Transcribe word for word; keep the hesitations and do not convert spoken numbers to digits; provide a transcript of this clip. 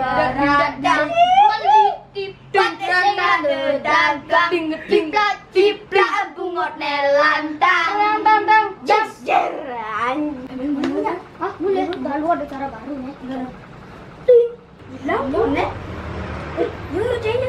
Dang, dang, dang. Melitip. Dang, dang, dang, dang, dang. Ding, ding. Ciplak, ciplak, bungut nelantang. Tang, tang, tang. Yes, jeran. Hah, boleh. Baru ada cara baru nih. Ting. Hilang, nih. Eh, yuk, Ceng.